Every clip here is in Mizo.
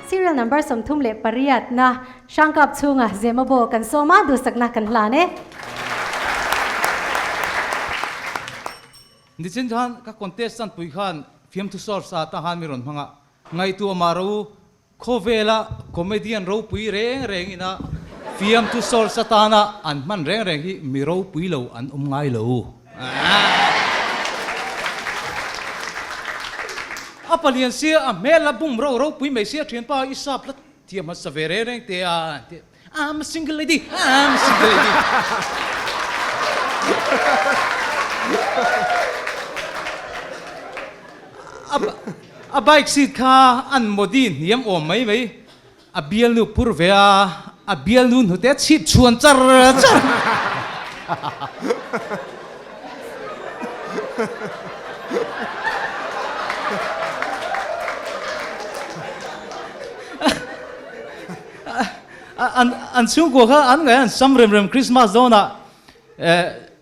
Serial number 38 na Hrangkap chhunga Zemabawk kan sawm a, duhsakna kan hlan e. Nichin khan ka contestant pui khan fiamthu source ah ta han mi rawn hmang a, ngaihtuah mah ro khawvela comedian ropui reng reng ina fiamthu source atana an hman reng reng hi mi ropui lo an awm ngai lo. A palian sia a hmel a bum ro ropui mai sia thianpa i sap hlat Thiam hmasa ve reng reng te a ti I'm a single lady, I'm a single lady. A bike seat kha an modi hniam awm mai mai a bialnu phur ve a, a bialnu hnute chhip chhuan char char. An an chhungkua kha an ngaih an sam rem rem Christmas dawnah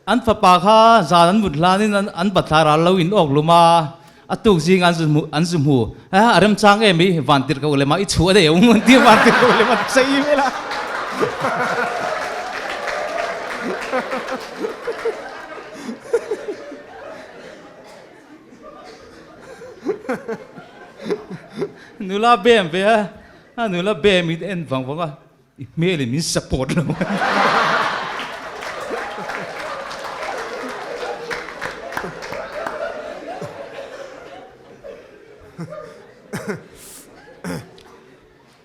an fapa kha zan an mut hlanin an an bathlar ah lo in awk lum a, a tuk zing an zu hmu an zu hmu a a remchang em i van tirh ko lem a i chhuah daih ang an ti a van tirh ko lem a chei vel a. Nula bem ve a, a nula bem in en vang vang a, i hmel in min support lo.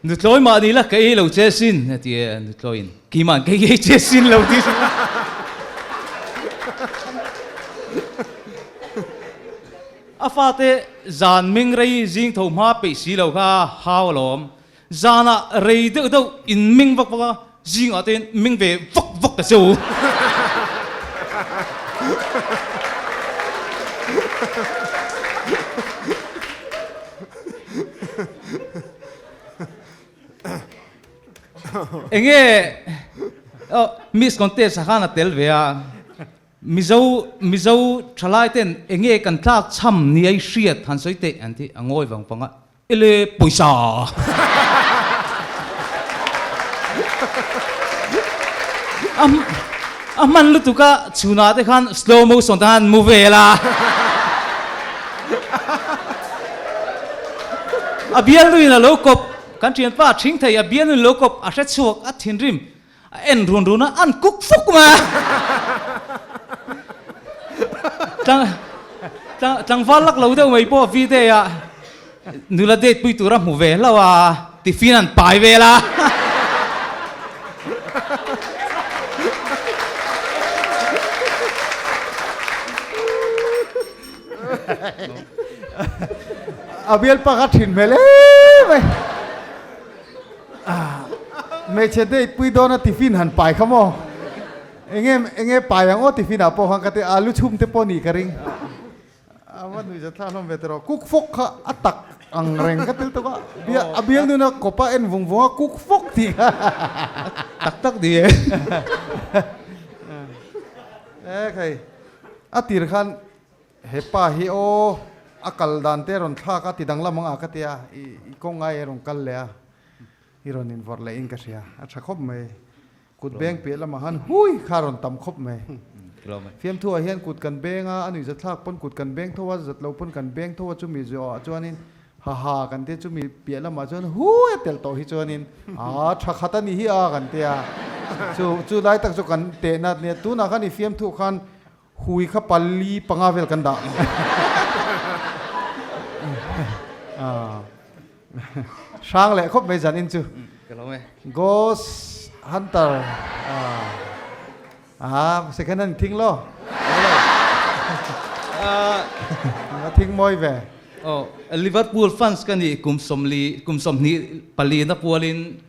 Nutlawi mah ni la ka ei lo che sin a ti a, nutlawiin keimah ka ei che sin lo ti sin. A fate zan meng rei zing tho hma peih si lo kha hau alawm. Zanah rei deuh deuh in meng vak vak a, zingah te meng ve vak vak ta che u. Enge Miss Contest ah khan a tel ve a, Mizo Mizo thalai ten enge kan tlak chham ni a i hriat han sawi teh an ti a ngawi vang vang a, ele pawisa. A hman lutuk a chhunah te khan slow motion te khan mu vel a. A bialnuin a lo kawp, kan thianpa a thing thei, a bialnuin lo kawp, a hre chhuak, a thinrim, a en run run a, an kuk fuk mai a. Tlang, tlang, tlangval lak lo deuh mai pawh V-day ah nula date pui tur a hmu ve hlauh a, tiffin an pai vel a. A bialpa kha thin hmel em mai. Hmeichhe date pui dawn a tiffin han pai kha maw? Enge enge pai ang aw tiffin ah pawh khan ka ti alu chhum te pawh ni ka ring. A va nuih zat thlak hlawm ve tawh rawh. Cook fawk kha a tak ang reng ka tel tawk a. Bia a bial nuna kawpa en vung vung a cook fawk tih kha. Tak tak ni e. E khai a tir khan He pa hi aw a kal dan te rawn thlak a ti danglam ang a ka tia i kawng ngai e rawn kal leh a i rawn invawrh leh in ka hria a tha khawp mai kut beng piah lamah khan hui kha rawn tam khawp mai fiamthu ah hian kut kan beng a a nuihzat thlak pawn kut kan beng tho a zat lo pawn kan beng tho a chumi zawh ah chuanin ha ha kan tia chumi piah lamah chuan hui a telh tawh hi chuanin a tha khat a ni hi a kan tia chu chu lai tak chu kan tehna nia tunah khan i fiamthu khan Hui kha pali panga vel kan dah. Hrang leh khawp mai zan in chu. Ghost Hunter. Ah, second hand thing lo. Nga thing mawi ve. Oh, Liverpool fans ka ni kum sawmli kum sawmhnih pali na pualin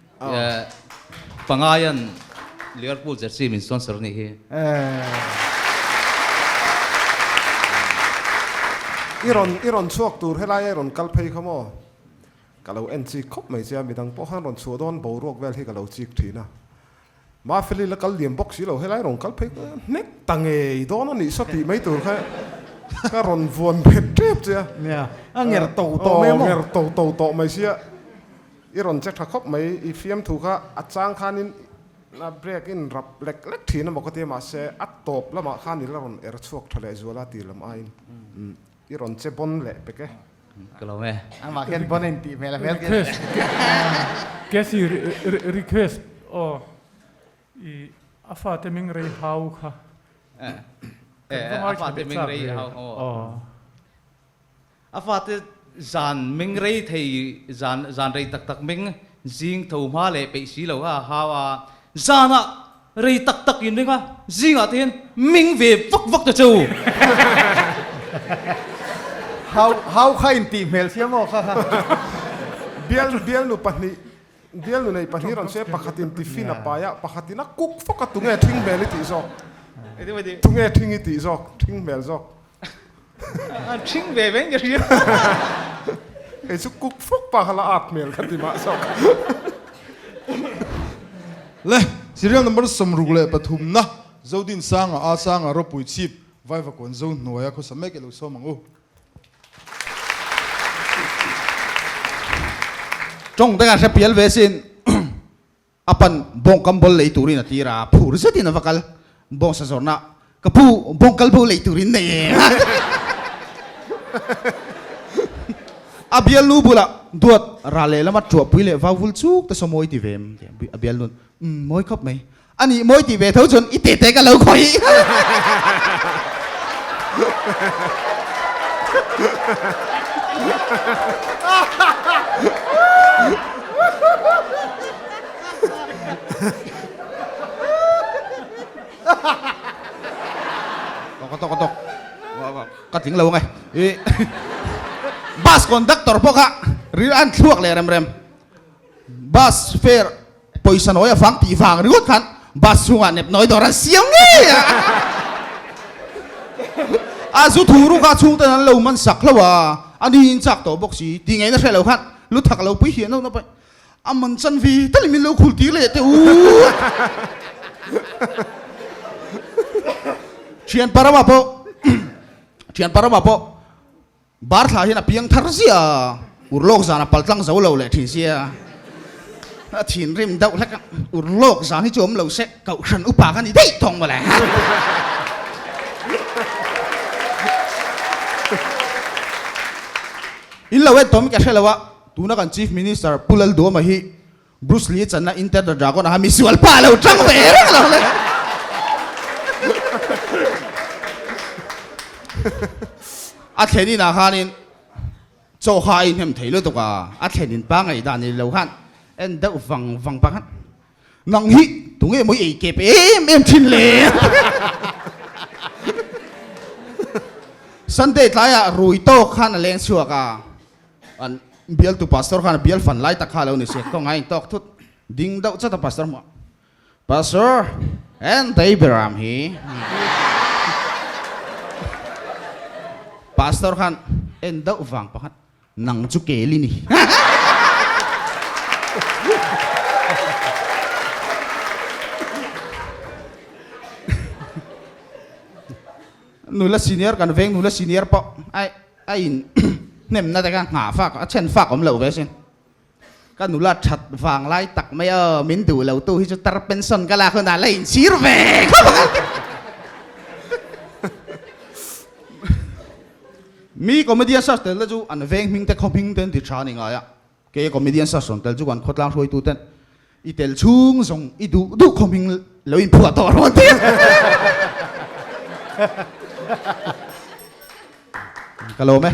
Pangaian Liverpool jersey min sponsor nih hi. I rawn i rawn chhuak tur helai a i rawn kal phei kha maw? Ka lo en chik khawp mai che a, midang pawh khan rawn chhuah dawn boruak vel hi ka lo chik thin a. Mafeli la kal liam bawk si lo, helai rawn kal phei hnek ta ngei dawn a nih saw tih mai tur kha ka rawn vuan bet tep che a. Nia, a nger to to mai maw? Nger to to tawh mai sia. I rawn che tha khawp mai, i fiamthu kha a chang khanin a break in rap lek lek thin emaw ka ti a, mahse a tawp lamah khan i la rawn er chhuak tha leh zual a ti lam aiin i rawn che bawn leh pek e. Ka lo e. Amah khian bawn a intih hmel a hmel khian. Request Cassie request aw i a fate ming rei hau kha. Kan va ngaithla leh chak ve. Aw. A fate zan meng rei thei, zan zan rei tak tak meng zing tho hma leh peih si lo kha a hau a, zanah rei tak tak in ring a, zingah te hian meng ve vak vak ta che u. Hau hau kha in tih hmel sia maw kha kha. Bial bialnu pahnih bialnu nei pahnih rawn se pakhatin tiffin a pai a, pakhatin a kuk fawk a tunge thing hmel i tih zawk? Tunge thing i tih zawk? Thing hmel zawk. An ṭhing ve ve in ka hria. Kei chu kuk fuk pa kha la at hmel ka ti mah zawk. Le, serial number 63 na Zodinsanga a Sanga ropui chhip Vaivakawn Zo hnuaia khawsa mek i lo sawm ang u. Tawng te kan hre pial ve sin. A pan bawng kam ball lei turin a tir a, phur zetin a va kal. Bawng sa zawrhna, Ka pu, bawng kal bo lei turin nei e. A bialnu bulah duat ral lehlam a tuahpui leh vau vul chuk te saw mawi ti ve em? A bialnu, Umm, mawi khawp mai. A nih mawi ti ve tho chuan i tete ka lo khawih. Tok tok tok ka tling lo ange i bus conductor pawh kha ril an thluak leh rem rem bus fare Pawisa nawi a vang tih vang ringawt khan bus chhungah nep nawi dawr an siam ngei a. A zu thu ruk a chhungten an lo man sak hlo a, a ni in chak tawh bawk si tih ngaihna hre lo khan lu thak lo pui hian no na a man chan vi tal in min lo khul tir leh teh u. Thian parama pawh thian parama pawh Bar thla hian a piang thar ziah a, urlawk zan a pal tlang zo lo leh thin sia. A thinrim deuh hlek a, urlawk zan hi chu awm lo se, kohhran upa ka ni daih thawng mawle. In lo en tawm ka hre lo a, tuna kan Chief Minister Pu Lalduama hi Bruce Lee channa Enter the Dragon a misual pa lo tang ve reng lo le. A thlen inah khanin chaw kha a inhnem thei lutuk a, a thlen in pa ngaih dan ni lo khan en deuh vang vang pah khan nang hi tunge maw i ei kep em em thin le. Sunday tlaiah rui tawk khan a leng chhuak a. An bialtu pastor khan a bial fan lai tak kha lo ni se kawng a intawk thut ding deuh chat a pastor hmuh Pastor en tei beram hi Pastor khan en deuh vang pakhat nang chu kel i ni. Nula senior kan veng nula senior pawh ai A in hnemna te kha nghah fak a then fak awm loh ve sin. Ka nula that vang lai tak mai aw min duh lo tu hi chu tar pension ka lak hunah la inchhir ve khawp ang a. Mi comedian search tel te chu an veng hming te khaw hming te an ti tha a ni ngai a. Kei comedian search rawn tel chu kan khawtlang hruaitu ten i tel chhung zawng i duh duh khaw hming lo inphuah tawh rawn ti. Ka lawm e.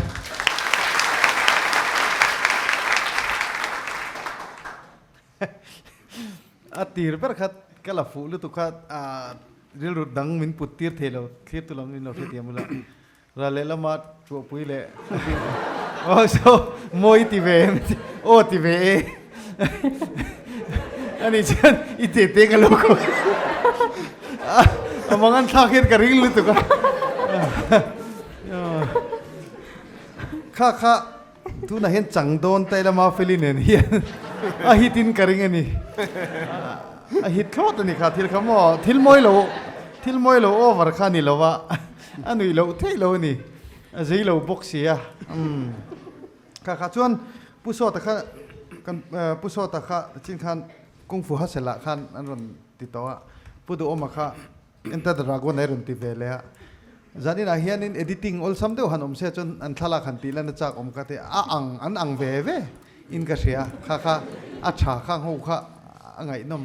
A tir ber kha ka la fuh lutuk kha rilru dang min put tir thei lo thlir tu lam min lo hrethiam ula. Ral leh lama chuahpui leh oh so mawi ti ve em aw ti ve e ani chuan i te te ka lo ko a mang an thlak hian ka ring lutuk a kha kha tunah hian chang dawn ta ila Mafeli nen hian a hit in ka ring ani a hit thlawt ani kha thil kha maw thil mawi lo thil mawi lo over kha ni lo a. A nuih loh theih lo a ni. A zei lo bawk si a. Umm. Kha kha chuan Pu Sawta kha Kan Pu Sawta kha chin khan Kung Fu Hustle ah khan an rawn ti tawh a, Pu Duhawma kha Enter the Dragon ai rawn ti ve leh a. Zaninah hianin editing awlsam deuh han awm se chuan an thlalak han tih lan a chak awm ka ti a ang an ang ve ve in ka hria. Kha kha a tha khang ho kha a ngaihnawm.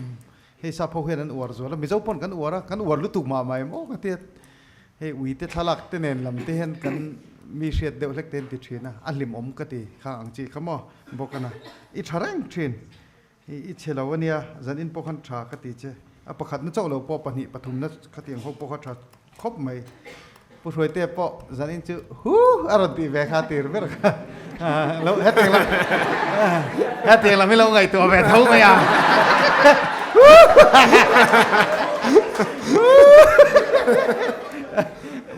Hei sap ho hian an uar zual a, Mizo pawn kan uar a, kan uar lutuk mah mah em aw ka ti a. Hei uite thlalak te nen lam te hian kan mi hriat deuh hlek te an ti thin a, a hlimawm ka ti khang ang chi kha maw bawk a na. I tha reng thin. I chhe lo ania, zan in pawh khan tha ka ti che. A pakhatna chauh lo pawh pahnih pathumna khatiang ho pawh kha tha khawp mai. Pu Hruaite pawh zan in chu hu a rawn tih ve kha tir ber kha. Lo hetiang lam hetiang lam hi lo ngaihtuah ve tho mai a.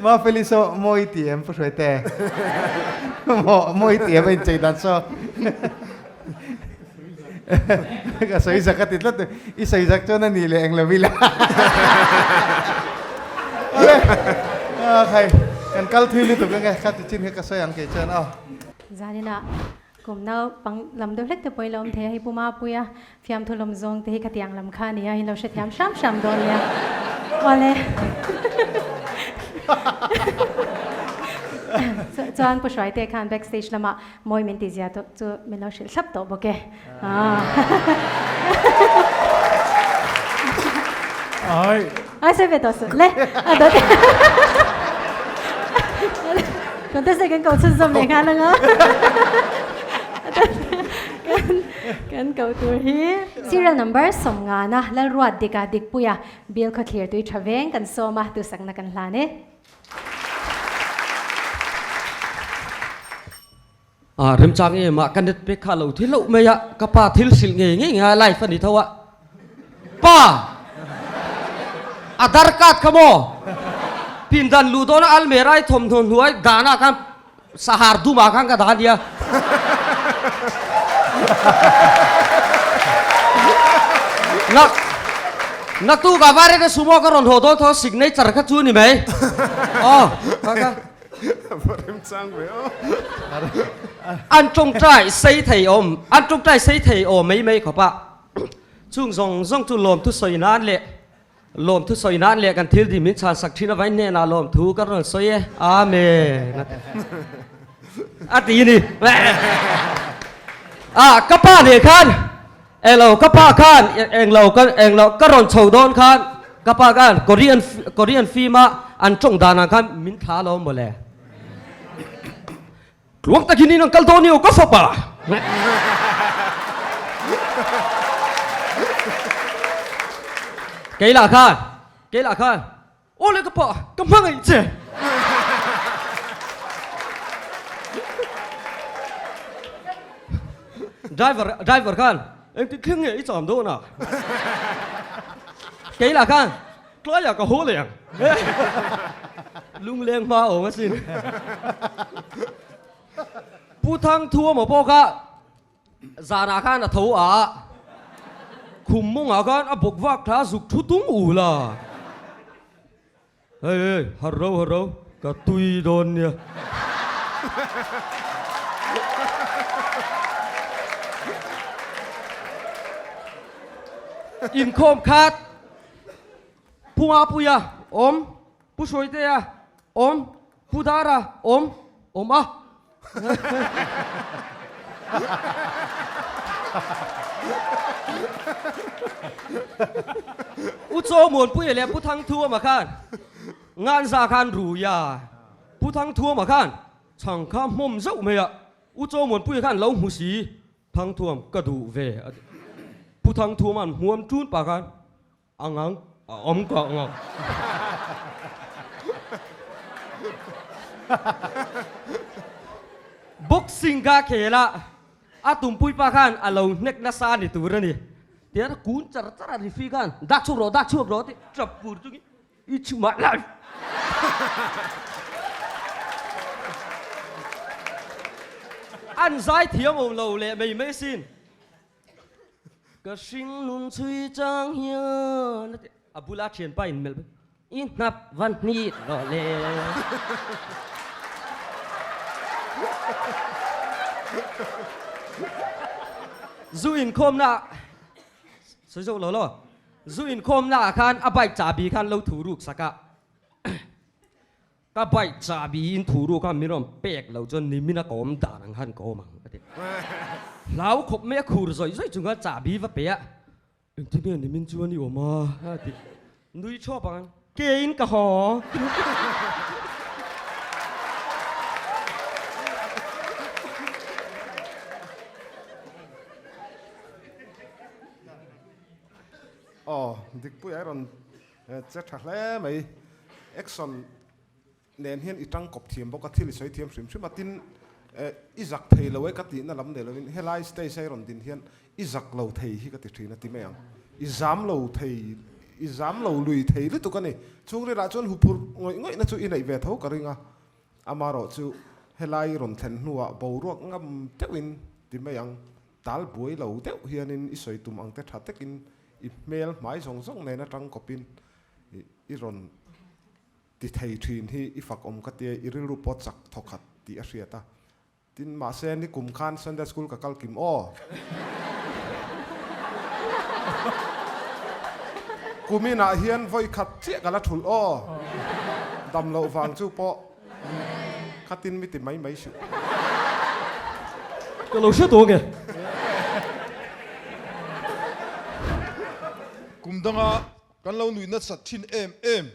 Mafeli saw mawi ti em Pu Hruaite? Mawi ti em a inchei dan saw. Ka sawi zak a ti tlat i sawi zak chuan a ni leh eng lo ila. Awle khai kan kal thui lutuk ange kha ti chin kha ka sawi ang kei chuan aw. Zanina kum nau pang lam deuh hlek te pawhin lo awm thei a hei Pu Mapuia fiamthu lawm zawng te hi khatiang lam kha a ni a in lo hrethiam hram hram dawn nia. Awle. Chuan Pu Hruaite khan backstage lamah Mawi min tih zia tawh chu min lo hrilh thlap tawh bawk e. Ai. Ai sawi ve tawh suh le. A dawt. Contest kan ko chhunzawm leh nghal anga. Kan kan ko tur hi. Serial number 50 na Lalruat Dika Dikpuia Bill Khawthlir tui tha veng kan sawm a tusakna kan hlan e. A remchang em a ka net pek kha lo thi loh mai a ka pa thil hrilh ngei ngei ngai life a ni tho a pa Aadhaar card kha maw pindan luh dawn a almera i thawmhnaw hnuai dahna khan sahar dumah khan ka dah a nia. Nak naktuk ah Vairengte sumo ka rawn haw dawn tho signature kha chu ni mai. Aw kha kha. Remchang ve aw. An tawngtai sei thei awm an tawngtai sei thei aw mai mai khawp a. Chung zawng zawng chu lawmthu sawi nan leh Lawmthu sawi nan leh kan thil dih min chhan sak thin avain hnenah lawmthu ka rawn sawi e. Amen. A ti ni. Ah, ka pa nen khan englo ka pa khan englo ka englo ka rawn chho dawn khan ka pa khan Korean Korean film a an tawng danah khan min thla lo mawle. Tluang takin in an kal dawn i aw ka fapa. Kei lah khan, kei lah khan, aw le ka pa, ka hmangaih che. Driver, driver khan, engtin thleng nge i cham dawn a? Kei lah khan, Tlaiah ka haw leh ang. Lungleng hma awm asin. Pu Thangthuama pawh kha zanah khan a tho a, khum mawngah khan a bawk vak thla zuk thu tung ul a. Hei hei, har ro har ro, ka tui dawn nia. Inkhawm khat. Pu Mapuia awm, Pu Hruaitea awm, Pu Dara awm, awm a. U Chaw Muanpuia leh Pu Thangthuama khan Nganza khan Ruia, Pu Thangthuama khan chhang kha hmawm zauh mai a, U Chaw Muanpuia khan lo hmu si. Thangthuam ka duh ve a ti. Pu Thangthuam an hmuam tun pah khan a ngang a awm ka ngang. Boxing ka khel a, a tumpui pa khan a lo hnek nasa ni tur a ni. Tihian a kun char char a referee khan dak chhuak rawh dak chhuak rawh a ti tap pur chungin I chhumah lai. An zai thiam awm lo leh mai mai sin. Ka hring nun chhui chang hian a ti. A bula thianpa in melh i hnap van hnih rawh le. Zu inkhawmna sawi zawk lo law. Zu inkhawmna ah khan a bike chahbi khan lo thu ruk sak a. Ka bike chahbi in thu ruk a min rawn pek loh chuan nimin a ka awm dan ang khan ka awm ang a ti. Hlau khawp mai a khur zawih zawih chung khan chahbi va pe a. Engtin nge nimin chuan i awm a? a ti. Nui chhuap ang. Keiin ka haw. Aw, Dikpuia i rawn che tha hle mai. Action nen hian i tangkawp thiam bawk a, thil i sawi thiam hrim hrim a, tin i zak thei lo e ka tihna lam nei lovin helai stage a i rawn din hian i zak lo thei hi ka ti thin a ti mai ang, i zam lo thei, i zam lo lui thei lutuk a ni, chhungrilah chuan huphurh ngawih ngawih na chu i neih ve tho ka ring a, amarawh chu helai i rawn thlen hnuah boruak ngam deuhin ti mai ang, tal buai lo deuh hianin i sawi tum ang te tha takin i hmel hmai zawng zawng nena tangkawpin i rawn Ti thei thin hi i fak awm ka tia, i rilru pawh chak thaw khat tih a hriat a. Tin, mahse nikum khan Sunday School ka kal kim aw. Kuminah hian vawi khat chiah ka la thulh aw. Dam loh vang chu pawh khatin mi ti mai mai suh. Ka lo hre tawh nge? Kum danga Kan lo nuih nasat thin em em.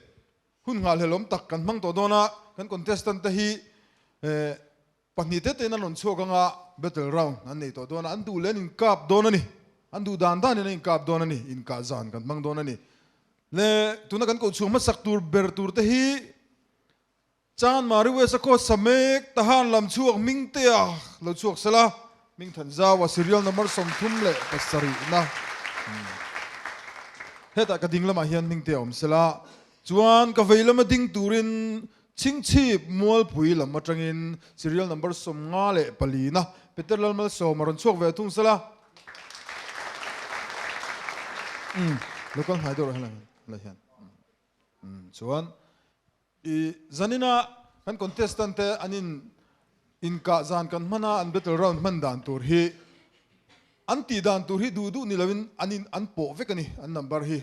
Hun nghahhlelawm tak kan hmang tawh dawn a, kan contestant te hi pahnihte tein an rawn chhuak anga battle round an nei tawh dawn a, an duh leh an inkap dawn a ni, an duh dan danin an inkap dawn a ni, inkah zan kan hmang dawn a ni. Le tuna kan koh chhuah hmasak tur ber tur te hi Chanmari West a khaw Samek Tahan lam chhuak Hmingtea lo chhuak sela, Hmingthanzau a serial number 37 na hetah ka ding lamah hian Hmingtea awm sela, chuan ka vei lama ding turin Chhingchhip Mualpui lam atangin serial number 54 na Peter Lalmalsawma rawn chhuak ve thung sela. Umm lo kal hnai deuh rawh helai hian. Umm chuan I zanina kan contestant te an in inkah zan kan hman a, an battle round hman dan tur hi an tih dan tur hi duh duh ni loin an in an pawh vek a ni an number hi.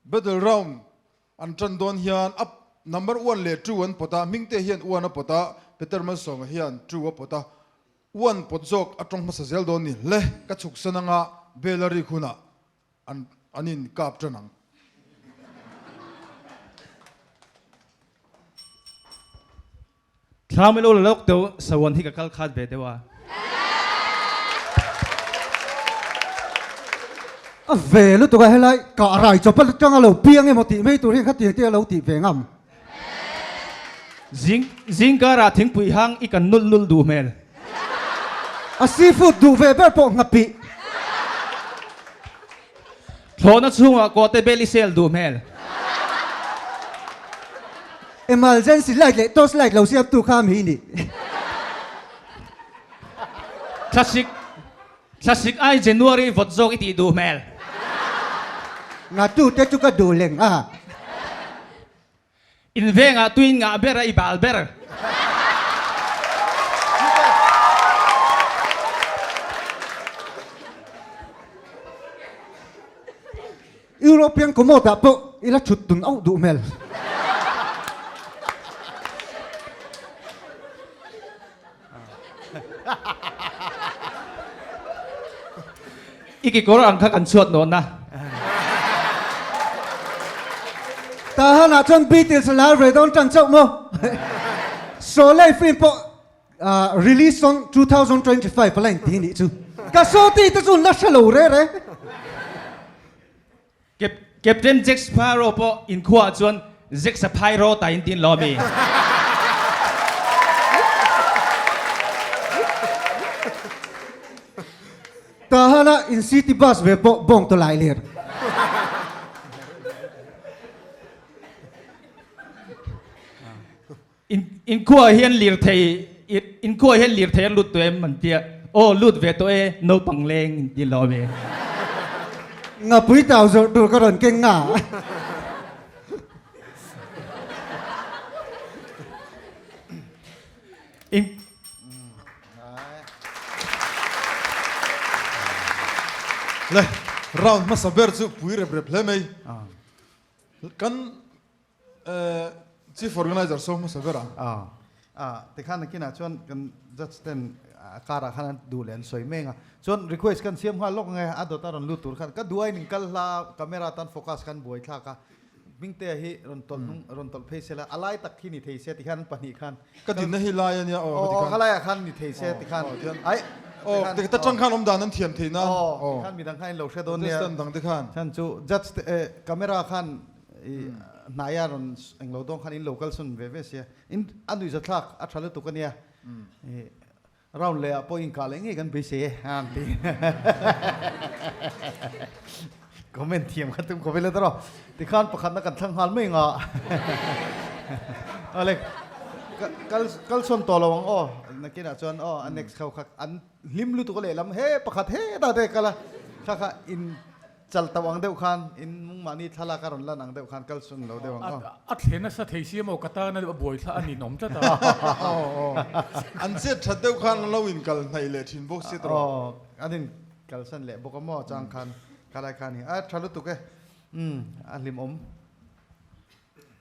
Battle round an tan dawn hian a number one leh two an pawt a, Hmingte hian one a pawt a, Peter Malsawma hian two a pawt a, one pawt zawk a tawng hmasa zel dawn ni hle ka chhuksan anga bell a rik hunah An an in kap tan ang. Thlam ilo la lawk deuh sawan hi ka kal khat ve deuh a. A ve lutuk a helai kah rai chawp atanga lo piang emaw tih mai tur hian khatiang te a lo tih ve ngam. Zing zingkarah thingpui hang i kan nulh nulh duh hmel. A seafood duh ve ber pawh nghapih. Thlawhna chhungah kawhte bel i sel duh hmel. Emergency light leh torch light lo siamtu kha mi nih. Thlasik thlasik ai January vawt zawk i tih duh hmel. Ngatu te chu ka duh leng a. In vengah tuin ngah ber a i bal ber. European commode ah pawh i la thut dun auh duh hmel. I kekawr ang kha kan chhuat nawn a. Tahan ah chuan Beatles a lar ve dawn tan chauh maw? Sholay film pawh release on 2025 a la inti nih chu. Ka saw ti te chu la hre lo re re. Captain Jack Sparrow pawh inkhuaah chuan Jack Sapphire ta in tin lo ami? Tahana in city bus ve pawh bawng ta lai ler. In inkhuaah hian lirthei inkhuaah hian lirthei a lut tawh em an tia aw lut ve tawh e naupang leng in ti lo ve. Ngapui tau zawrh tur ka rawn keng nga. In. Le round hmasa ber chu pui rep rep hle mai. Kan Chief Organizer saw hmasa ber ang. Tikhan nakinah chuan kan judge ten a karah khan an duh leh an sawi mek a. Chuan request kan siam nghal lawk ang e, a dawt a rawn lut tur khan ka duh a in kal hla camera tan focus khan buai thlak a. Hmingtea hi rawn tawlh hnung rawn tawlh phei se la, a lai tak khi ni thei se tikhan an pahnih khan. Ka dinna hi lai a nia aw ka ti khan. Aw ka laiah khan ni thei se tikhan. Ai Aw ti ta tang khan awm dan an thiam thei nan. Aw tikhan midang khan in lo hre dawn nia. Contestant dang te khan. Chhan chu judge te eh camera khan i hnaia rawn englo dawn khan in lo kal sawn ve ve sia. In a nuihzathlak a tha lutuk a nia. I Round leh ah pawh inkah leh ngei kan beisei e a an ti. Comment thiam kha tum khawp ila tawh. Tikhan pakhatna kan thlang nghal mai nga. Awle kal kal sawn tawh lo ang aw. Nakinah chuan aw a next kho kha an hlim lutuk a lehlam he pakhat hetah te kal a kha kha in Chal tauh ang deuh khan in mungmahni thlalak a rawn lan ang deuh khan kal sun lo deuh ang aw. A thlen nasa thei si emaw ka tan a buai thla a ninawm tlat a. An chet that deuh khan an lo in kal hnaih leh thin bawk si tawh. Aw an in kalsan leh bawk a maw chang khan khalai khan hi a tha lutuk e umm a hlimawm.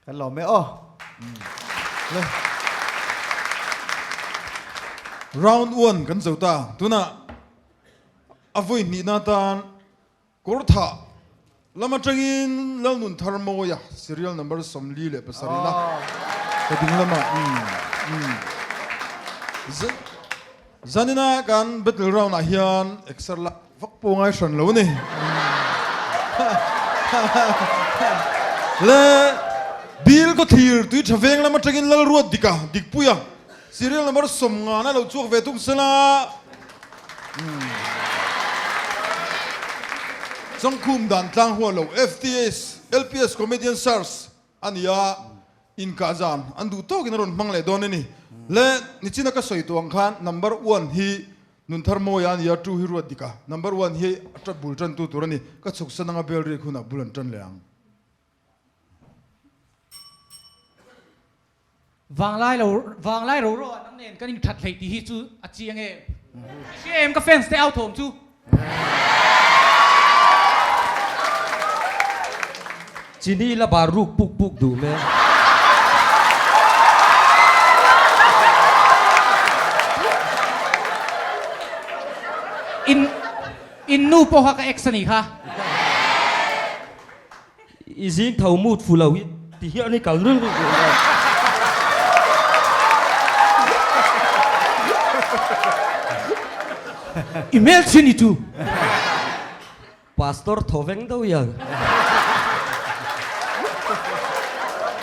Kan lawm e aw. Round one kan zo ta. Tunah a vawi hnihna atan Kawrthah lam atangin Lalnun Thar Mawia serial number 47 na ka ding lamah Zanina kan battle round ah hian exer la vak pawh ngai hran lo a ni. Le Bill ka thlir tui tha veng lam atangin Lalruat Dika Dikpuia serial number 50 na lo chhuak ve thung sela. Changkhum dan tlang huah lo FTS LPS Comedian Search a ni a, inkah zan an duh tawkin a rawn hmang leh dawn a ni. Le nichina ka sawi tawh ang khan number one hi Nunthar Mawia a ni a, two hi Ruat Dika. Number one hi a tat bul tantu tur a ni. Ka chhuk san anga bell rik hunah bul an tan leh ang. Vanglai lo vanglai ro ro ah nang nen kan in that hlei tih hi chu a chiang e. I hria em ka fans te au thawm chu. Chini la bar ruk puk puk duh me. In in nu pawh kha ka ex a nih kha. I zing tho mut fu lo hi ti hian i kal reng reng duh lo. I hmel chin i chu. Pastor tho veng deuh hian.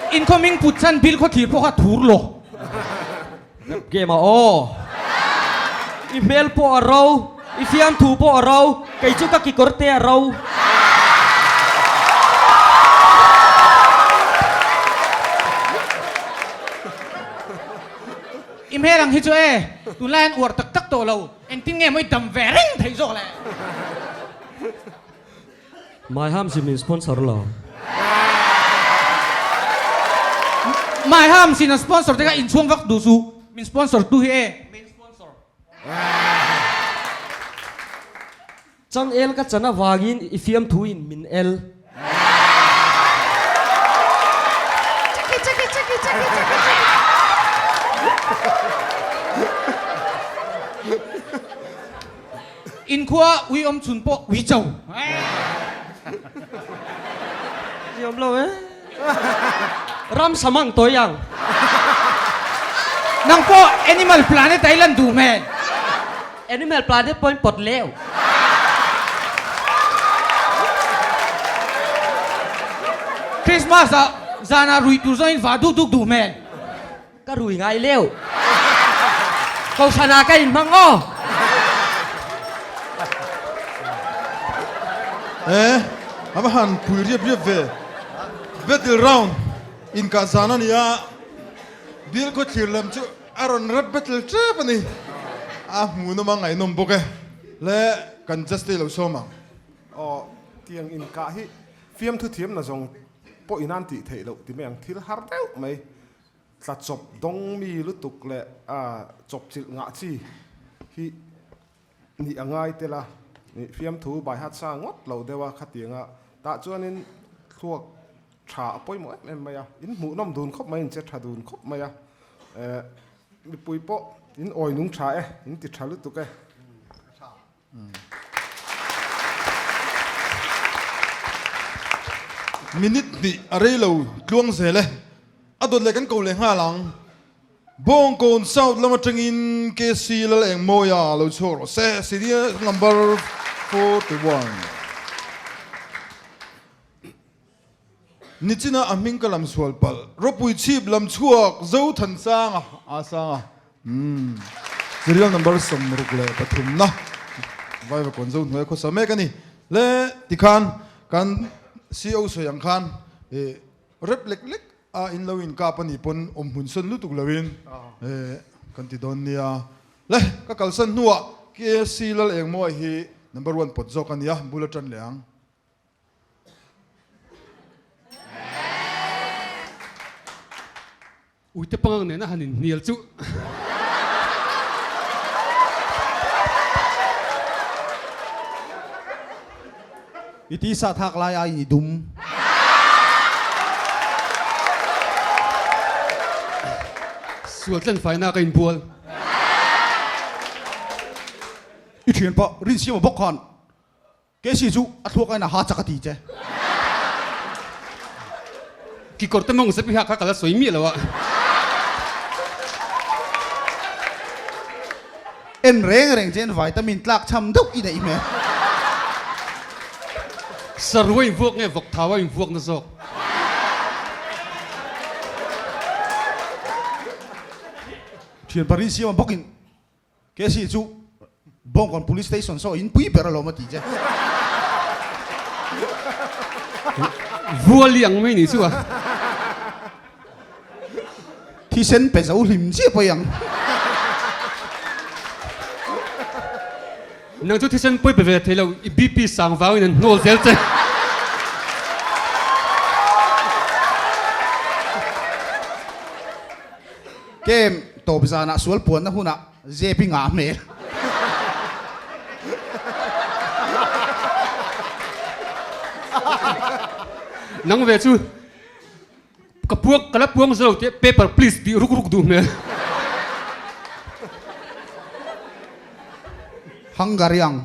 In khaw ming put chan bill khaw thlir pawh kha thur lo. Rap game ah aw. I hmel pawh a ro, i fiamthu pawh a ro, kei chu ka kekawr te a ro. I hmel ang hi chu e, tunlai an uar tak tak tawh lo, engtin nge maw i dam ve reng thei zawk le? Mai ham si min sponsor lo. Mai ham sin an sponsor te kha inchhuang vak duh suh. Min sponsor tu hi e. Main sponsor. Chang el ka chan avangin i fiamthu in min el. Chaki chaki chaki chaki chaki chaki. Inkhua ui awm chhun pawh ui cho. Ni awm lo e. Ram samang tawi ang. Nang pawh Animal Planet ah i lan duh hmel. Animal Planet pawhin pawt leu. Christmas ah zanah rui tur zawngin vah duk duk duh hmel. Ka rui ngai leu. Kohhran ah ka in hmang aw. Eh, a va han pui riap riap ve. Battle round inkah zan a ni a, Bill khawthlir lam chu a rawn rap battle tep a ni. A hmuhnawm a ngaihnawm bawk e. Le kan just te lo sawm ang. Aw, tiang inkah hi fiamthu thiamna zawng pawh in an tih theih loh ti mai ang, thil har deuh mai. Tla chawp dawng mi lutuk leh chawp chilh ngah chi hi nih a ngai tel a. Fiamthu baihat sa ngawt lo deuh a khatianga tah chuanin thluak tha a pawimawh em em mai a, in hmuhnawm dun khawp mai, in che tha dun khawp mai a, mipui pawh in awi nung tha e, in ti tha lutuk e. Minute hnih a rei lo tluang zel e, a dawt leh kan ko leh nghal ang. Bawngkawn South lam atangin KC Lalengmawia lo chhuak rawh se, Senior number 41. Nichina a hming ka lam sual palh. Ropui chhip lam chhuak Zothansanga a sanga. Umm. Serial number 63 na Vaivakawn Zo hnuai khawsa mek a ni. Le tikhan kan CO sawi ang khan eh rep lek lek a in lo inkap a nih pawn awm hmun sawn lutuk loin eh kan ti dawn nia. Le ka kalsan hnuah KC Lalengmawia hi number one pawt zawk a nia bul a tan leh ang. Uite pangang nena han inhnial chu. I tisa thak lai aiin i dum. Sual tlen faina ka inbual. I thianpa Rinsiama bawk khan Casey chu a thluak ain a ha chak a ti che. Kikawr te mawng zep i hak kha ka la sawi miah lo a. En reng reng che in vitamin tlak cham deuh i neih hmel. Sarua invuak nge vawk thau a invuak na zawk. Thian Paris siama bawkin Casey chu Bawngkawn Police Station saw in pui ber alawm a ti che. Vua liang mai ni chu a. Thisen pe zo hlim chiah pawh i ang. Nang chu thisen pawi pe ve thei lo, i BP sang vangin an hnawl zel che. Kem tawp zanah sual puanna hunah zep i ngah hmel. Nang ve chu ka puang ka la puang zo lo tih paper please tih ruk ruk duh hmel. Hungary ang.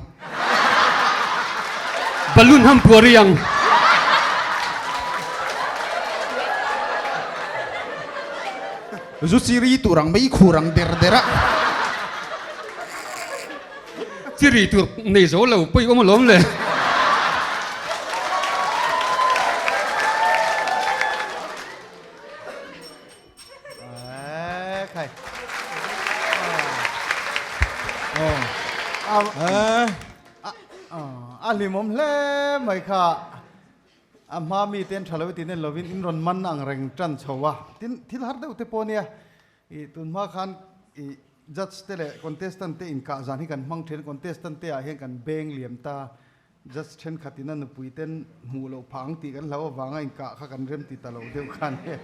Balloon ham puari ang. Zu chiri tur ang mei khur ang der der a. Chiri tur nei zo lo pawi awm alawm le. A hlimawm hle mai kha a hma mi ten tha lo tin en lovin in rawn man ang reng tan chho a tin thil har deuh te pawh nia i tun hma khan i judge te leh contestant te inkah zan hi kan hmang thin contestant te ah hian kan beng liam ta Judge thenkhatin a nupui ten hmuh loh phah ang tih kan hlau avanga inkah kha kan rem ti ta lo deuh khan he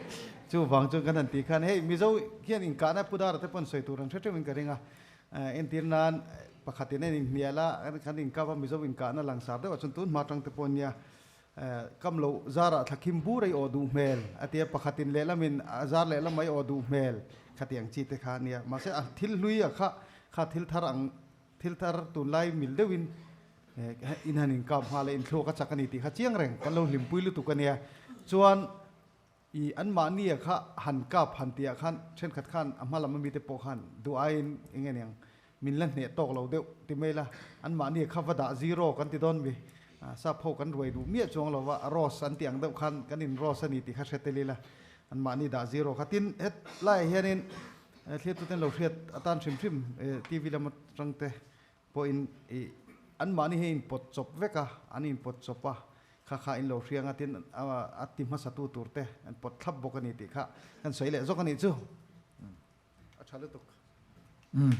chuvang chuan kan han tih khan hei Mizo hian inkahna Pu Dara te pawn sawi tur an hre teuhin ka ring a, entir nan pakhatin a inhnial a kan inkap a Mizo inkahna langsar deuhah chuan tun hma tang te pawh nia kam loh zarah thlakhim bur a i awh duh hmel a tia pakhatin lehlamin a zar lehlam a i awh duh hmel khatiang chi te kha a nia mahse a thil hlui a kha kha thil thar ang Thil thar tunlai mil deuhin in han inkap nghal a, inthluak a chak a ni tih kha chiang reng kan lo hlimpui lutuk a nia. Chuan i anmahnia kha han kap han tihah khan thenkhat khan a hma lam ami te pawh khan duh aiin eng nge niang min la hneh tawk lo deuh ti mai la, anmahnia kha va dah zero kan ti dawn mi, sap ho kan ruai duh miah chuang lo va, rose an tih ang deuh khan kan in rose a ni tih kha hre tel ila, anmahni dah zero kha tin hetlaiah hianin Thliatuten lo hriat atan hrim hrim TV lam atang te pawhin ih anmahni hi inpawt chawp vek a, an inpawt chawp a, kha kha in lo hriang a tin a ti hmasatu tur te an pawt thlap bawk a ni tih kha kan sawi leh zawk a nih chu. A tha lutuk. Umm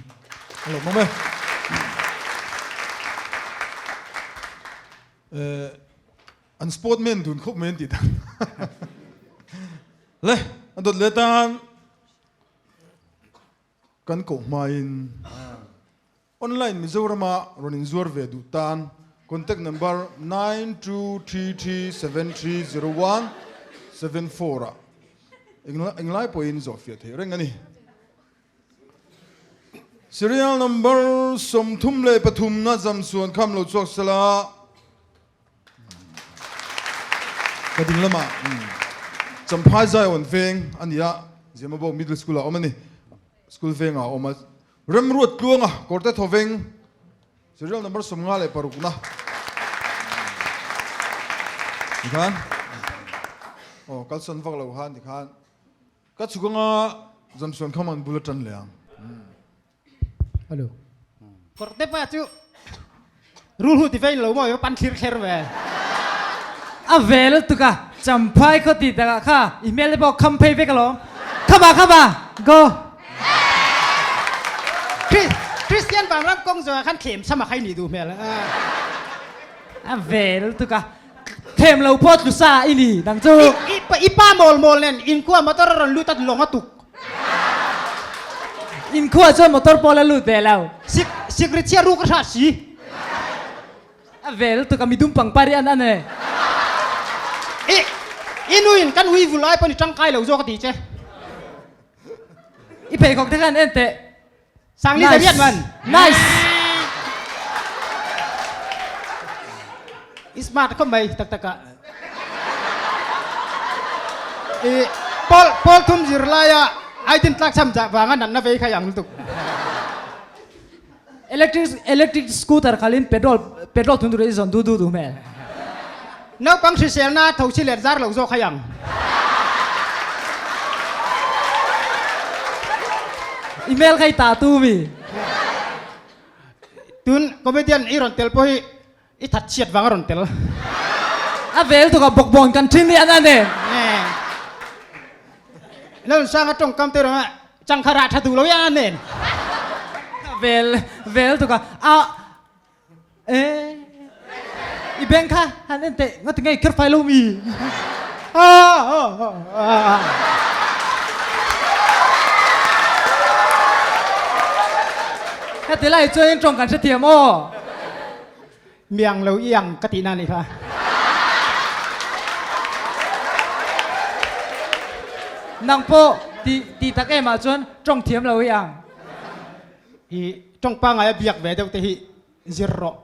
a lawmawm e. Eh an sportman dun khawp mai an tih dan. Le a dawt leh tan. Kan koh hmain. Online Mizorama rawn inzuar ve duh tan contact number 9233730174 ah englai pawhin zawhfiah theih reng a ni. Serial number 33 na Zamsuan kham lo chhuak sela. Ka ding lamah Champhai Zion veng a ni a, Zemabawk Middle School ah awm a ni. School vengah a awm a. Remruat Tluanga Kawrte Thawveng Serial number 56 na tikhan aw kalsan vak lo khan tikhan ka chhuk anga Zamsuan Khaman bul atan leh ang. Hello. Kawrte pa chu Rulhu ti vein lo maw i va pan thlir thler ve. A ve lutuk a, Champhai khaw ti takah kha i hmel te pawh kham phei vek alawm. Khama khama go. Christian vanram kawng zawngah khan thlem sam a khai nih duh hmel. A ve lutuk a, thlem lo pawh tlu sa i ni nang chu. I pa mawl mawl nen inkhua motor a rawn lut a lawng a tuk. Inkhua chuan motor pawh la lut ve lo. Sik sikri chhia ruk a hrat si. A ve lutuk a midum pangpar hi an an e. I i nuin kan ui vul ai pawn i tangkai lo zawk a ti che. I pheikhawk te khan en teh. Sangli zariat man. Nice. I smart khawp mai tak tak ah. I pawl pawl thum zir lai a ai din tlak cham jah vanga natna vei kha yang lutuk. Electric electric scooter khalin petrol petrol thun tur i zawn du du du hmel. Naupang hriselna tho chi let zar lo zawk hai ang. I hmel kha i ta tu mi. Tun comedian i rawn tel pawh hi i that chhiat vang a rawn tel. A vel tuk a bawkbawn kan thin hi an an e. Lalsanga tawngkam te rawng a changkha rah tha duh lo hi an an en. Vel vel tuk a a E, i beng kha han en teh ngati ngei kher fai lo mi. Heti lai chuan in tawng kan hrethiam aw. Miang lo i ang ka tihna nih kha. Nang pawh ti ti tak em ah chuan tawng thiam lo i ang. I tawng pangai a biak ve deuh te hi zir rawh.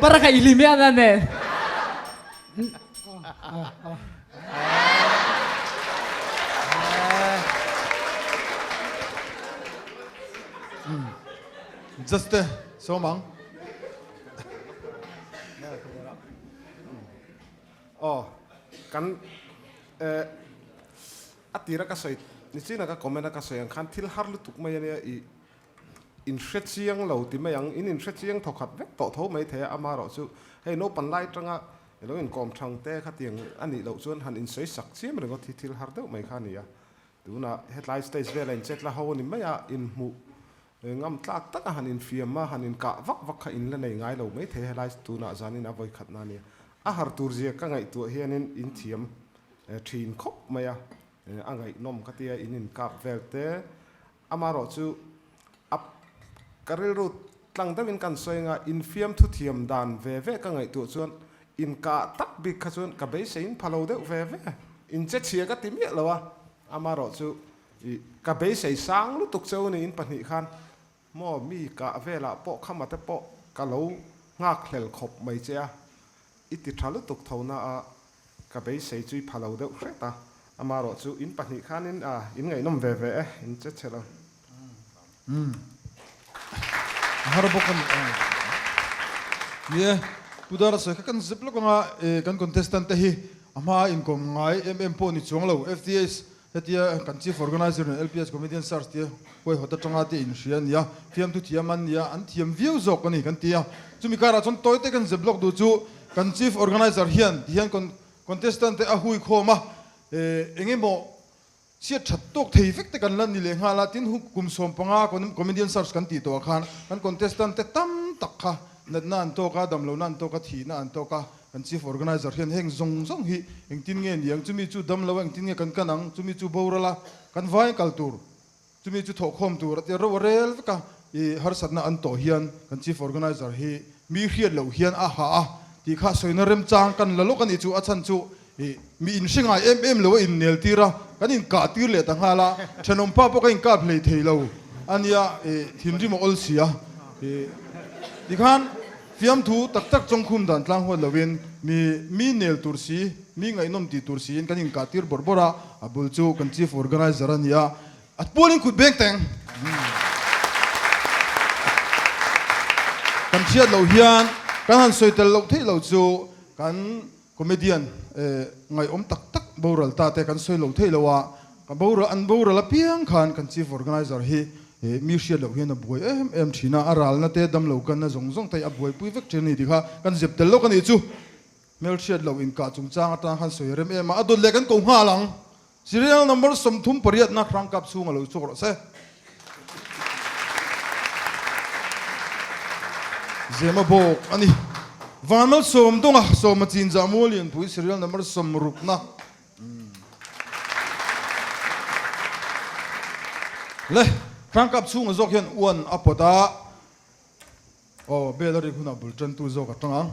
Baraka i lim hian a nen. Just te sawm ang. Aw kan eh A tira ka sawi nichin a ka comment a ka sawi ang khan thil har lutuk mai ania i in hre chiang lo ti mai ang, in in hre chiang thawkhat vek tawh tho mai thei a, amaherawh chu hei naupang lai atanga i lo inkawm thang te khatiang a nih loh chuan han insawi sak chiam ringawt hi thil har deuh mai kha a ni a, tunah hetlai stage vela in chetla ho a ni mai a, inhmuh ngam tlak taka han infiam a, han inkah vak vak kha in la nei ngai lo mai thei helai tunah zanin a vawikhatna a nia, a har tur zia ka ngaihtuah hianin inthiam Thin khawp mai a, a ngaihnawm ka tia in inkap vel te, amaherawh chu a ka rilru tlang deuhin kan sawi anga infiam thuthiam dan ve ve ka ngaihtuah chuan inkah tak bik kha chuan ka beiseiin pha lo deuh ve ve, inche chhia ka ti miah lo a, amaherawh chu ih ka beisei sang lutuk cheu ni in pahnih khan maw mi kah velah pawh khama te pawh ka lo nghakhlel khawp mai che a, i ti tha lutuk tho na a. Ka beisei chu i pha lo deuh hret a, amaherawh chu in pahnih khanin a in ngaihnawm ve ve e, in che chhe lo. Umm. A har bawk a ni a. Ni e, Pu Dara sawi kha kan zep lawk anga e kan contestant te hi a hma inkawm ngai em em pawh ni chuang lo. FTH hetia kan Chief Organizer nen LPS Comedian Search te huaihawt atanga te inhria a ni a, fiamthu thiam an ni a, an thiam viau zawk a ni kan ti a. Chumi karah chuan tawi te kan zep lawk duh chu Kan Chief Organizer hian ti hian contestant te a hui khawm a, eng emaw chhiat that tawk thei vek te kan la ni leh nghal a, tin kum 15 comedian search kan tih tawh ah khan kan contestant te tam tak kha natna an tawk a, damlohna an tawk a, thihna an tawk a, kan Chief Organizer hian heng zawng zawng hi engtin nge ni ang, chumi chu damlo a engtin nge kan kan ang, chumi chu boral a kan vai kal tur. Chumi chu thawhkhawm tur a tia ro a rel vek a, i harsatna an tawh hian kan Chief Organizer hi mi hriat loh hian a ha a tih kha sawina remchang kan la lawk a nih chu, a chhan chu i mi inhre ngai em em lo a innel tir a, kan inkah tir leh ta nghal a, thenawm pa pawh ka inkap hlei thei lo a nia, i thinrim a awl si a, i tikhan fiamthu tak tak chawngkhum dan tlang huat loin mi mi nel tur si, mi ngaihnawm tih tur siin kan inkah tir bawrh bawrh a, a bul chu kan Chief Organizer a ni a. A pualin kut beng teng. Kan hriat loh hian kan han sawi tel loh theih lo chu kan comedian ngaihawm tak tak boral ta te kan sawi lo theih lo a, ka boral an boral apiang khan kan chief organizer hi mi hriat loh hian a buai em em thin a, a ralna te damlo kanna zawng zawng te hi a buaipui vek thin a ni tih kha kan zep tel lawk a nih chu. Hmelhriat loh inkah chungchang atang khan sawi rem em a, a dawt leh kan ko nghal ang. Serial number 38 na hrang kap chhung a lo chhuak rawh se. Zema bawk a ni. Vanmal sawm dawnga sawma chinzah mual lianpui serial number 60 na. Le hrang kap chhunga zawk hian uan a pawt a. Aw, bel a rik hunah bul tantu zawk a tang ang.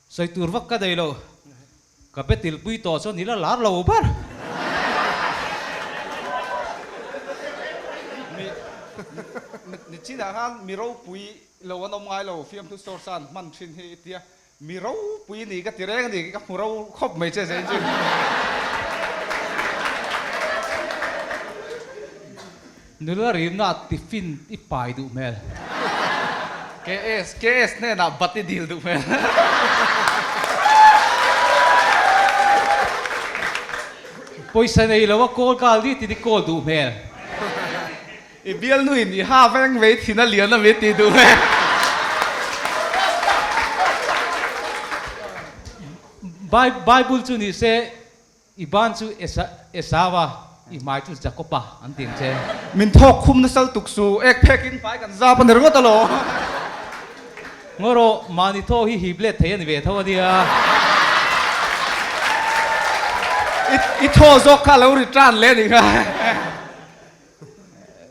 Sawi tur vak ka nei lo. Ka be tilpui tawh chuan i la lar lo ber. Mi, ni chinah khan mi ropui lo an awm ngai lo, fiamthu source a an hman thin hi i tia. Mi ropui ni ka ti reng a ni, ka hmu ro khawp mai che Zain chu. Nula rimna tiffin i pai duh hmel. KS, KS hnenah bat i dil duh hmel. Pawisa nei lo a call nghal ni tin i call duh hmel. I bialnuin i ha veng vei thin a lian a mi ti duh e. Bible chu ni se i ban chu Esau a, i hmai chu Jacob a an ti ang che. Min thawk khum nasal tuk su, ek phek in pai kan zap a ni ringawt alawm. Ngaw rawh, mahni thaw hi hip let thei a ni ve tho a nia. I thaw zawk kha a lo return leh a nih kha.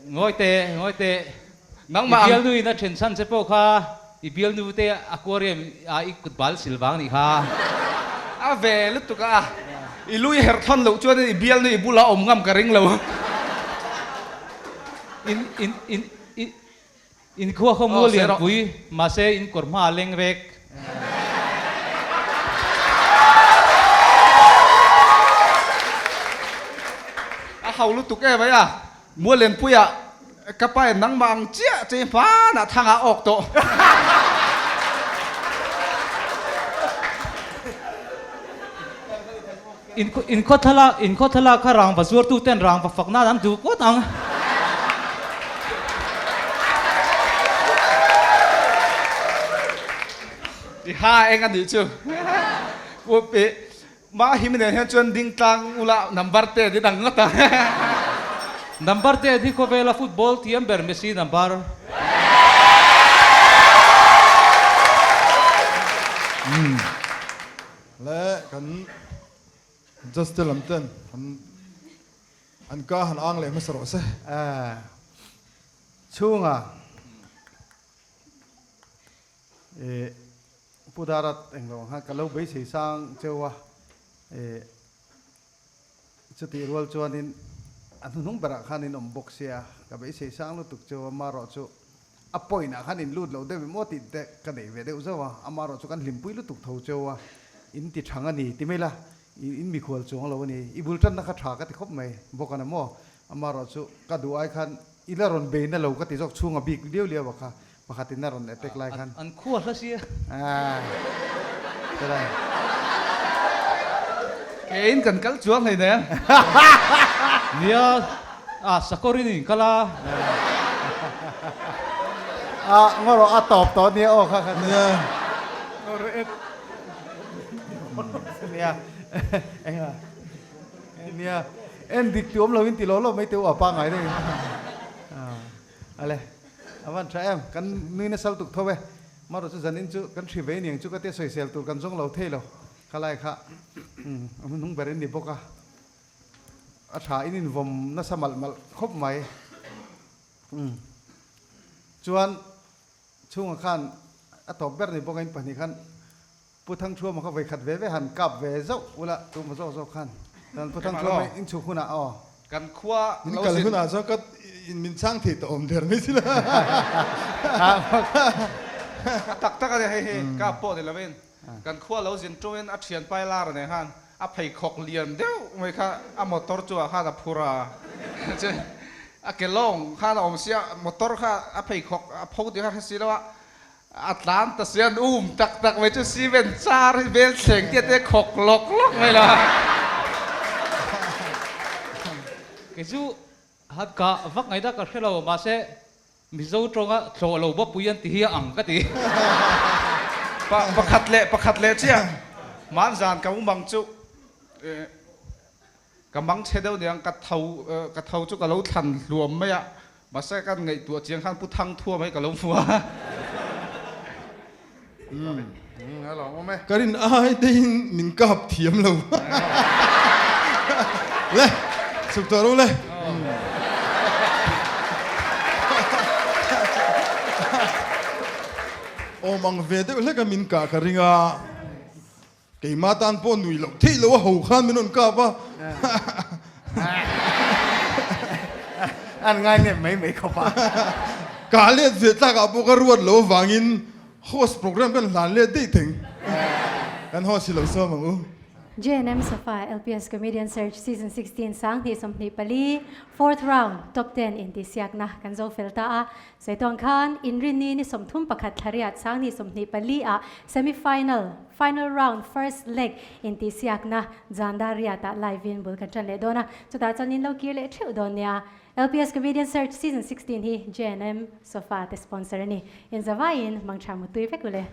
Ngawi teh, ngawi teh. Nangmah ang. I bialnu in a then chhan che pawh kha i bialnu te aquarium ah i kut bal sil vang nih kha. A ve lutuk a, i lui herh thawn loh chuan i bialnu i bulah awm ngam ka ring lo. In, in, in, i, In khua khaw mual lianpui, mahse in kawr hma a leng vek. A hau lutuk em mai a, mual lianpuiah ka pa in nangmah ang chiah che hmanah thangah a awk tawh. In khaw thlalak, in khaw thlalak kha rangva zuartu ten rangva fak nan an duh ngawt ang. I ha eng a nih chu. Pu pi mah hi mi nen hian chuan ding tlang ula number te an inang ngawt ang. Number te hi khawvela football thiam ber Messi number. Le kan judge te lam ten an an ka han ang leh hmasa rawh se. Chhunga eh Pu Darat englo ang khan ka lo beisei sang cheu a eh chutih rual chuanin a hnuhnung berah khan in awm bawk sia ka beisei sang lutuk cheu a marawh chu A point ah khan in lut lo deuh em aw tih te ka neih ve deuh zauh a, amarawh chu kan hlimpui lutuk tho cheu a, in ti thang a ni ti mai la, in mikhual chuang lo a ni, i bul tanna kha tha ka ti khawp mai bawk a na maw, amarawh chu ka duh ai khan i la rawn bei na lo ka ti zawk chhunga bik liau liau a kha pakhat in a rawn attack lai khan. An khua hla sia. Aaa churai. Keiin kan kal chuang hleinem. Nia A sakawrin in kal a. A ngaw rawh a tawp tawh nia aw kha kha nia. Ngaw rawh et. Nia enga nia en dik tu awm lo in ti lo lo mai teu a pangai deuh in. Ale a van tha em kan nui nasal tuk tho e marawh chu zanin chu kan hri ve niang chu ka tia sawisel tur kan zawng lo thei lo khalai kha a hnuhnung ber in ni bawk a. A tha in invawm nasa malh malh khawp mai. Umm. Chuan chhungah khan a tawp ber ni bawk a in pahnih khan Pu Thangthuama kha vawikhat ve ve han kap ve zauh ula tuma zawk zawk khan chuan Pu Thangthuama in chhuk hunah aw. Kan khua Min kal hunah chuan ka in min chhang thei tawh awm der mai sila. A tak tak a ni hei hi kap pawh ni lovin kan khua lo zin tungin a thian pai lar nen khan a pheikhawk lian deuh mai kha a motor chungah khan a phur a chuan a ke lawng khan a awm sia motor kha a pheikhawk a pho tih kha hre si lo a A tlan ta si an um tak tak mai chu cement char hi vel thleng te te khawk lawk lawk mai la. Kei chu han kah vak ngaihna ka hre lo mahse Mizo tawnga tlawh lo bawpui an ti hi a ang ka ti. Pa pakhat leh pakhat leh chiah hmanzan ka um ang chu ka mang chhe deuh niang ka tho ka tho chu ka lo thlan hluam mai a Mahse kan ngaihtuah chiang khan Pu Thangthua mai ka lo hmu a. Ka rin ai teiin min kap thiam lo. Le, chhuk tawh ro le. Awm ang ve deuh hlek a min kah ka ring a. Keimah tan pawh nui loh theih loh a ho khan min rawn kap a. An ngai nep mai mai khawp a. Ka let ve tlak ah pawh ka ruat loh avangin host program kan hlan let daih theng. Kan host hi lo sawm ang u. JNM Sofa LPS Comedian Search Season 16 Sanghnih 24 Fourth Round Top Ten intihsiakna kan zo fel ta a. Saitawng khan Inrinni ni 31 thlariat Sanghnih 24 ah Semi Final, Final Round First Leg intihsiakna Zanda Riat ah live in bul kan tan leh dawn a, chutah chuan in lo kir leh theuh dawn nia. LPS Comedian Search Season 16 hi JNM Sofa te sponsor a ni. Inzavaiin mangtha mutui vek u le.